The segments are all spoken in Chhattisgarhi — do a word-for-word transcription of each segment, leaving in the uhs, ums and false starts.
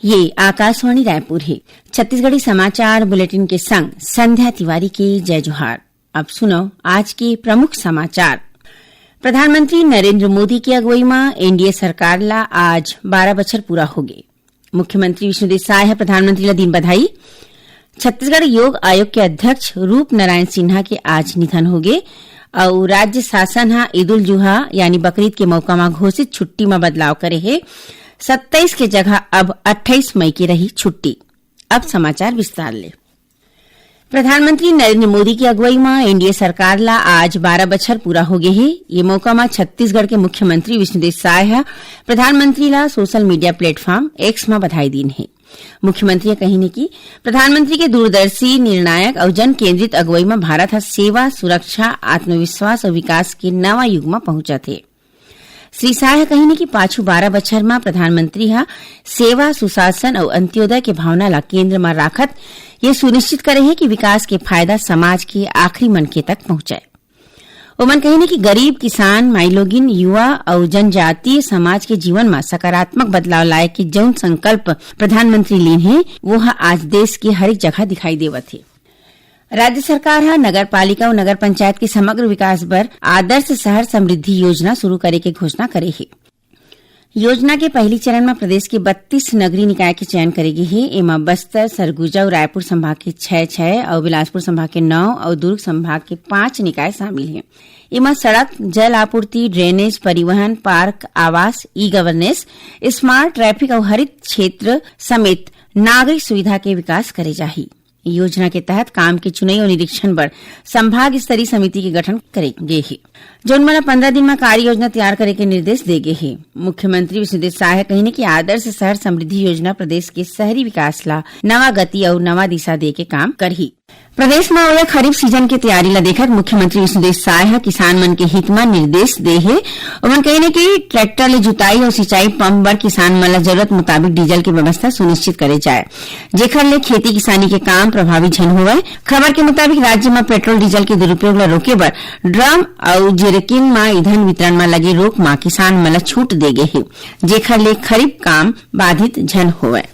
ये आकाशवाणी रायपुर हे। छत्तीसगढ़ी समाचार बुलेटिन के संग संध्या तिवारी के जय जोहार। अब सुनव आज के प्रमुख समाचार। प्रधानमंत्री नरेंद्र मोदी के अगुवई म एनडीए सरकार ला आज बारह बछर पूरा होगे। मुख्यमंत्री विष्णुदेव साय ह प्रधानमंत्री ला दीन बधाई। छत्तीसगढ़ योग आयोग के अध्यक्ष रूप नारायण सिन्हा के आज निधन होगे, अउ राज्य शासन ह ईद उल जुहा यानी बकरीद के मौका म घोषित छुट्टी म बदलाव करे हे। सत्ताईस के जगह अब अट्ठाईस मई के रही छुट्टी। अब समाचार विस्तार ले। प्रधानमंत्री नरेंद्र मोदी की अगुवाई म एनडीए सरकार ला आज बारह बछर पूरा होगे हे। ये मौका म छत्तीसगढ़ के मुख्यमंत्री विष्णुदेव साय ह प्रधानमंत्री ला सोशल मीडिया प्लेटफॉर्म एक्स म बधाई दीन हे। मुख्यमंत्री ह कहिन हे कि प्रधानमंत्री के दूरदर्शी, निर्णायक अउ जन केंद्रित अगुवाई म भारत ह सेवा, सुरक्षा, आत्मविश्वास अउ विकास के नवा युग म पहुंचत हे। श्री साय ह कहिन हे कि पाछू बारह बछर म प्रधानमंत्री ह सेवा, सुशासन अउ अंत्योदय के भावना ला केंद्र म राखत ये सुनिश्चित करे हे कि विकास के फायदा समाज के आखिरी मनखे तक पहुंचय। ओमन कहिन हे कि गरीब, किसान, माईलोगिन, युवा अउ जनजातीय समाज के जीवन म सकारात्मक बदलाव लाए के जउन संकल्प प्रधानमंत्री लीन हे, वो ह आज देश के हर एक जगह दिखाई देवत हे। राज्य सरकार ह नगर पालिका अउ नगर पंचायत के समग्र विकास बर आदर्श शहर समृद्धि योजना शुरू करे के घोषणा करे हे। योजना के पहली चरण म प्रदेश के बत्तीस नगरीय निकाय के चयन करे गे हे। एमा बस्तर, सरगुजा अउ रायपुर संभाग के छह छह अउ बिलासपुर संभाग के नौ अउ दुर्ग संभाग के पांच निकाय शामिल हे। एमा सड़क, जल आपूर्ति, ड्रेनेज, परिवहन, पार्क, आवास, ई गवर्नेंस, स्मार्ट ट्रैफिक अउ हरित क्षेत्र समेत नागरिक सुविधा के विकास करे जाही। योजना के तहत काम के चुनई अउ निरीक्षण बर संभाग स्तरीय समिति के गठन करे गे हे, जउन मन ल पंद्रह दिन म कार्य योजना तैयार करे के निर्देश दे गे हे। मुख्यमंत्री विष्णुदेव साय ह कहिन हे कि आदर्श शहर समृद्धि योजना प्रदेश के शहरी विकास ला नवा गति अउ नवा दिशा दे के काम करही। प्रदेश म ओला खरीफ सीजन के तैयारी ला देखत मुख्यमंत्री विष्णुदेव साय ह किसान मन के हित म निर्देश दे हे। ओमन कहिन हे कि ट्रैक्टर ले जुताई अउ सिंचाई पंप बर किसान मन ला जरूरत मुताबिक डीजल के व्यवस्था सुनिश्चित करे जाए, जेखर ले खेती किसानी के काम प्रभावित झन होवय। खबर के मुताबिक, राज्य म पेट्रोल डीजल के दुरुपयोग ल रोके बर ड्रम अउ जेरेकिन म ईंधन वितरण म लगे रोक म किसान मन ल छूट दे गे हे, जेखर ले खरीफ काम बाधित झन होवय।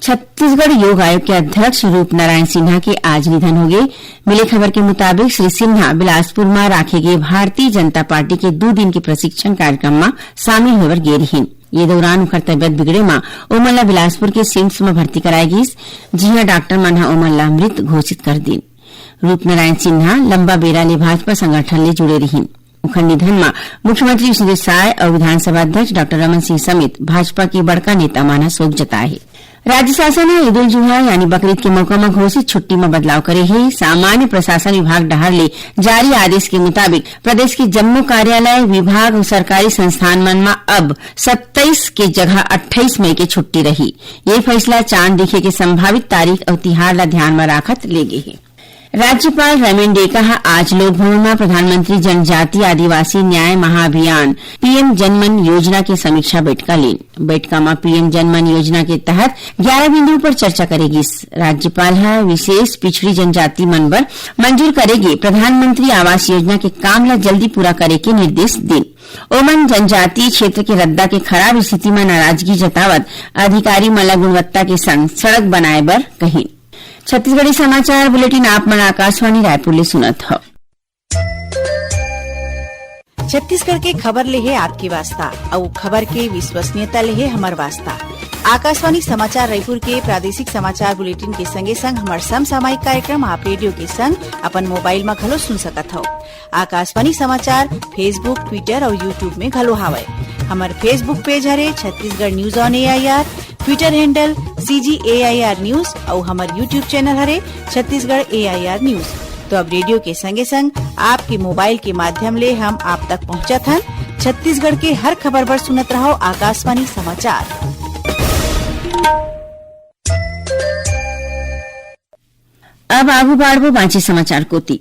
छत्तीसगढ़ योग आयोग के अध्यक्ष रूप नारायण सिन्हा के आज निधन होगे। मिले खबर के मुताबिक, श्री सिन्हा बिलासपुर म राखे गे भारतीय जनता पार्टी के दू दिन के प्रशिक्षण कार्यक्रम म शामिल होए बर गे रिहीन। ये दौरान उखर तबियत बिगड़े म ओमन ला बिलासपुर के सिम्स म भर्ती कराए गिस, जिहां डॉक्टर मन ह ओमन ला मृत घोषित कर दीन। रूपनारायण सिन्हा लंबा बेरा ले भाजपा संगठन ले जुड़े रिहीन। उखर निधन म मुख्यमंत्री विष्णुदेव साय अउ विधानसभा अध्यक्ष डॉक्टर रमन सिंह समेत भाजपा के बड़का नेता मन ह शोक जताए हे। राज्य शासन ह ईद उल जुहा यानी बकरीद के मौका म घोषित छुट्टी म बदलाव करे हे। सामान्य प्रशासन विभाग डहार ले जारी आदेश के मुताबिक प्रदेश के जम्मो कार्यालय, विभाग अउ सरकारी संस्थान मन म अब सत्ताईस के जगह अट्ठाईस मई के छुट्टी रही। ये फैसला चांद दिखे के संभावित तारीख अउ तिहार ला ध्यान म राखत ले गे हे। राज्यपाल रमेन डेका ह आज लोक भवन म प्रधानमंत्री जनजाति आदिवासी न्याय महाअभियान पीएम जनमन योजना के समीक्षा बैठका लीन। बैठका म पीएम जनमन योजना के तहत ग्यारह बिंदु पर चर्चा करे गिस। राज्यपाल ह विशेष पिछड़ी जनजाति मन बर मंजूर करे गे प्रधानमंत्री आवास योजना के काम ल जल्दी पूरा करे के निर्देश दीन। ओमन जनजातीय क्षेत्र के रद्दा के खराब स्थिति म नाराजगी जतावत अधिकारी मन ल गुणवत्ता के संग सड़क बनाए बर कहिन। छत्तीसगढ़ी समाचार बुलेटिन आप मन आकाशवाणी रायपुर ले सुनत हव। छत्तीसगढ़ के खबर ले हे आपके वास्ता, अउ खबर के विश्वसनीयता ले हे हमर वास्ता। आकाशवाणी समाचार रायपुर के प्रादेशिक समाचार बुलेटिन के संगे संग हमर समसामयिक कार्यक्रम आप रेडियो के संग अपन मोबाइल म घलो सुन सकत हव। आकाशवाणी समाचार Facebook, Twitter अउ YouTube में घलो हावय। हमर Facebook पेज हरे Chhattisgarh news on AIR, Twitter handle CG AIR news अउ हमर YouTube चैनल हरे छत्तीसगढ़ एआईआर न्यूज। तो अब रेडियो के संगे संग आपके मोबाइल के माध्यम ले हम आप तक पहुंचत हन। छत्तीसगढ़ के हर खबर बर सुनत रहव आकाशवाणी समाचार। अब आगू बाढ़बो बांचे समाचार कोति।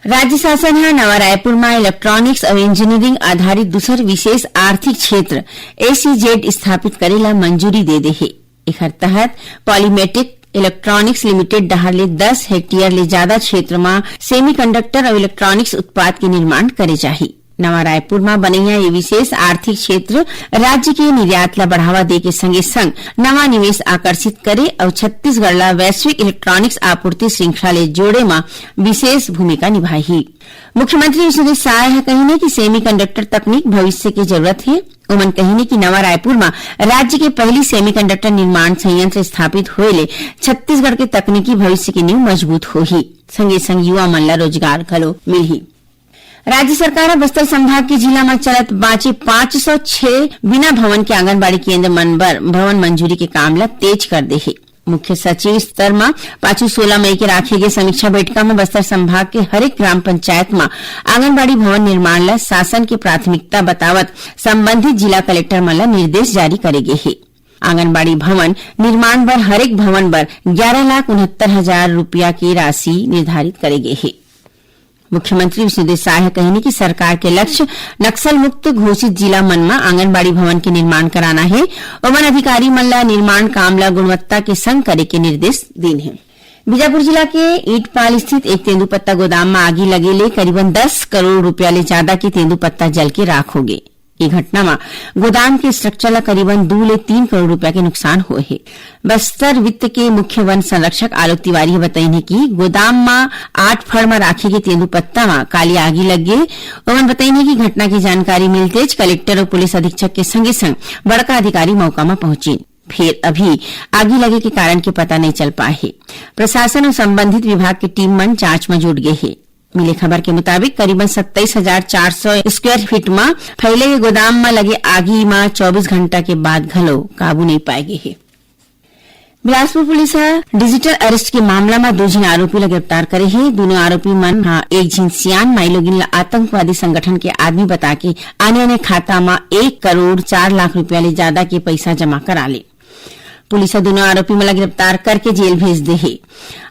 राज्य शासन ह नवा रायपुर म इलेक्ट्रॉनिक्स अउ इंजीनियरिंग आधारित दूसर विशेष आर्थिक क्षेत्र, एसईजेड, स्थापित करे ला मंजूरी दे दे हे। एखर तहत पॉलीमेटिक इलेक्ट्रॉनिक्स लिमिटेड डहार ले दस हेक्टेयर ले जादा क्षेत्र म सेमीकंडक्टर अउ इलेक्ट्रॉनिक्स उत्पाद के निर्माण करे जाही। नवा रायपुर म बनइया ये विशेष आर्थिक क्षेत्र राज्य के निर्यात ला बढ़ावा दे के संगे संग नवा निवेश आकर्षित करे अउ छत्तीसगढ़ ला वैश्विक इलेक्ट्रॉनिक्स आपूर्ति श्रृंखला ले जोड़े म विशेष भूमिका निभाही। मुख्यमंत्री विष्णुदेव साय ह कहिने कि सेमीकंडक्टर तकनीक भविष्य के जरूरत हे। ओमन कहिने कि नवा रायपुर म राज्य के पहली सेमीकंडक्टर निर्माण संयंत्र स्थापित होए ले छत्तीसगढ़ के तकनीकी भविष्य के नींव मजबूत होही, संगे संग युवा मन ला रोजगार घलो मिलही। राज्य सरकार ह बस्तर संभाग के जिला म चलत बांचे पाँच सौ छह बिना भवन के आंगनबाड़ी केंद्र मन बर भवन मंजूरी के काम ल तेज कर दे हे। मुख्य सचिव स्तर म पाछू सोलह मई के राखे गे समीक्षा बैठका म बस्तर संभाग के हरेक ग्राम पंचायत म आंगनबाड़ी भवन निर्माण ल शासन के प्राथमिकता बतावत संबंधित जिला कलेक्टर मन ल निर्देश जारी करे गे हे। आंगनबाड़ी भवन निर्माण बर हरेक भवन बर ग्यारह लाख उनहत्तर हजार रुपया के राशि निर्धारित करे गे हे। मुख्यमंत्री विष्णुदेव साय ह कहिने कि सरकार के लक्ष्य नक्सल मुक्त घोषित जिला मन म आंगनबाड़ी भवन के निर्माण कराना हे। ओमन अधिकारी मन ल निर्माण काम ल गुणवत्ता के संग करे के निर्देश दीन हे। बीजापुर जिला के ईंटपाल स्थित एक तेंदूपत्ता गोदाम म आगी लगे ले करीबन दस करोड़ रुपया ले जादा के तेंदूपत्ता जल के राख होगे। ये घटना म गोदाम के स्ट्रक्चर ल करीबन दू ले तीन करोड़ रुपया के नुकसान होए हे। बस्तर वित्त के मुख्य वन संरक्षक आलोक तिवारी ह बतईन हे कि गोदाम म आठ फड़ म राखे गे तेंदूपत्ता म काली आगी लग गे। ओमन बतईन हे कि घटना के जानकारी मिलतेच कलेक्टर अउ पुलिस अधीक्षक के संगे संग बड़का अधिकारी मौका म पहुंचिन। फेर अभी आगी लगे के कारण के पता नइ चल पाए हे। प्रशासन अउ संबंधित विभाग के टीम मन जांच म जुट गे हे। मिले खबर के मुताबिक करीबन सत्ताईस हजार चार सौ स्क्वायर फीट म फैले ये गोदाम म लगे आगी म चौबीस घंटा के बाद घलो काबू नइ पाए गे हे। बिलासपुर पुलिस ह डिजिटल अरेस्ट के मामला म दू झिन आरोपी ल गिरफ्तार करे हे। दूनों आरोपी मन ह एक झिन सियान माईलोगिन ल आतंकवादी संगठन के आदमी बता के आने-आने खाता म एक करोड़ चार लाख रुपया ले जादा के पइसा जमा करा ले। पुलिस ह दूनों आरोपी मन ल गिरफ्तार करके जेल भेज दे हे।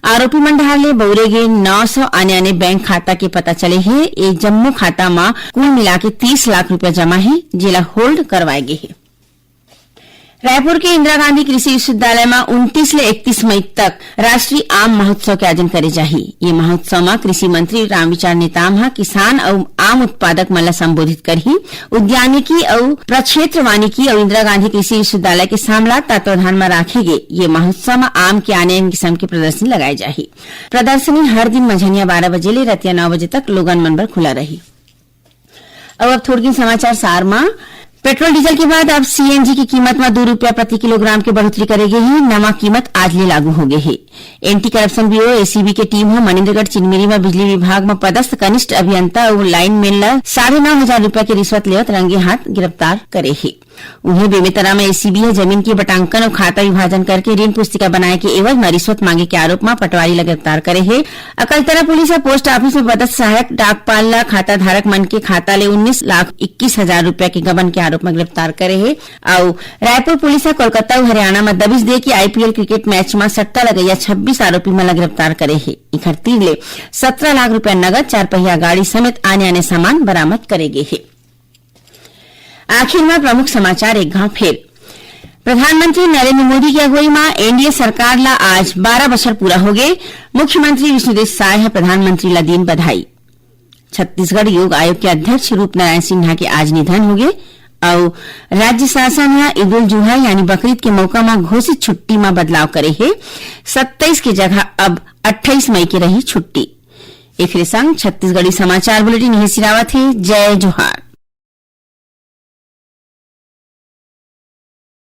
आरोपी मन डहार ले बउरे गे नौ सौ आने-आने बैंक खाता के पता चले हे। ए जम्मो खाता म कुल मिला के तीस लाख रुपया जमा हे, जेला होल्ड करवाए गे हे। रायपुर के इंदिरा गांधी कृषि विश्वविद्यालय म उनतीस ले इकतीस मई तक राष्ट्रीय आम महोत्सव के आयोजन करे जाही। ये महोत्सव म कृषि मंत्री रामविचार नेताम ह किसान अउ आम उत्पादक मन ल संबोधित करही। उद्यानिकी अउ प्रक्षेत्र वानिकी अउ इंदिरा गांधी कृषि विश्वविद्यालय के सामला तत्वाधान म राखे गे ये महोत्सव म आम के आने-आने किसम के प्रदर्शनी लगाए जाही। प्रदर्शनी हर दिन मंझनिया बारह बजे ले रतिया नौ बजे तक लोगन मन बर खुला रही। अब, अब थोड़किन समाचार सार म। पेट्रोल डीजल के बाद अब सीएनजी की कीमत म दू रुपया प्रति किलोग्राम के बढ़ोतरी करे गे हे। नवा कीमत आज ले लागू हो गे हे। एंटी करप्शन ब्यूरो, एसीबी, के टीम ह मनिंद्रगढ़ चिनमिरी म बिजली विभाग म पदस्थ कनिष्ठ अभियंता अउ लाइनमैन ल साढ़े नौ हजार रुपया के रिश्वत लेवत रंगे हाथ गिरफ्तार करे हे। उहें, बेमेतरा म एसीबी ह जमीन के बटांकन अउ खाता विभाजन करके ऋण पुस्तिका बनाए के एवज म रिश्वत मांगे के आरोप म पटवारी ल गिरफ्तार करे हे। अकलतरा पुलिस ह पोस्ट ऑफिस म पदस्थ सहायक डाकपाल ल खाता धारक मन के खाता ले उन्नीस लाख इक्कीस हजार रुपया के गबन के आरोप म गिरफ्तार करे हे। अउ रायपुर पुलिस ह कोलकाता अउ हरियाणा म दबिश दे के आईपीएल क्रिकेट मैच म सट्टा लगइया छब्बीस आरोपी मन ल गिरफ्तार करे हे। इखर तीर ले सत्रह लाख रुपया नगद, चार पहिया गाड़ी समेत आने-आने सामान बरामद करे गे हे। आखिर म प्रमुख समाचार एक घाव फेर। प्रधानमंत्री नरेंद्र मोदी के अगुवई म एनडीए सरकार ल आज बारह बछर पूरा होगे। मुख्यमंत्री विष्णुदेव साय ह प्रधानमंत्री ल दीन बधाई। छत्तीसगढ़ योग आयोग के अध्यक्ष रूपनारायण सिन्हा के आज निधन होगे अउ राज्य शासन ह ईद उल जुहा यानी बकरीद के मौका म घोषित छुट्टी म बदलाव करे हे। सत्ताईस के जगह अब अट्ठाईस मई के रही छुट्टी। एखरे संग छत्तीसगढ़ी समाचार बुलेटिन इहें सिरावत हे। जय जोहार।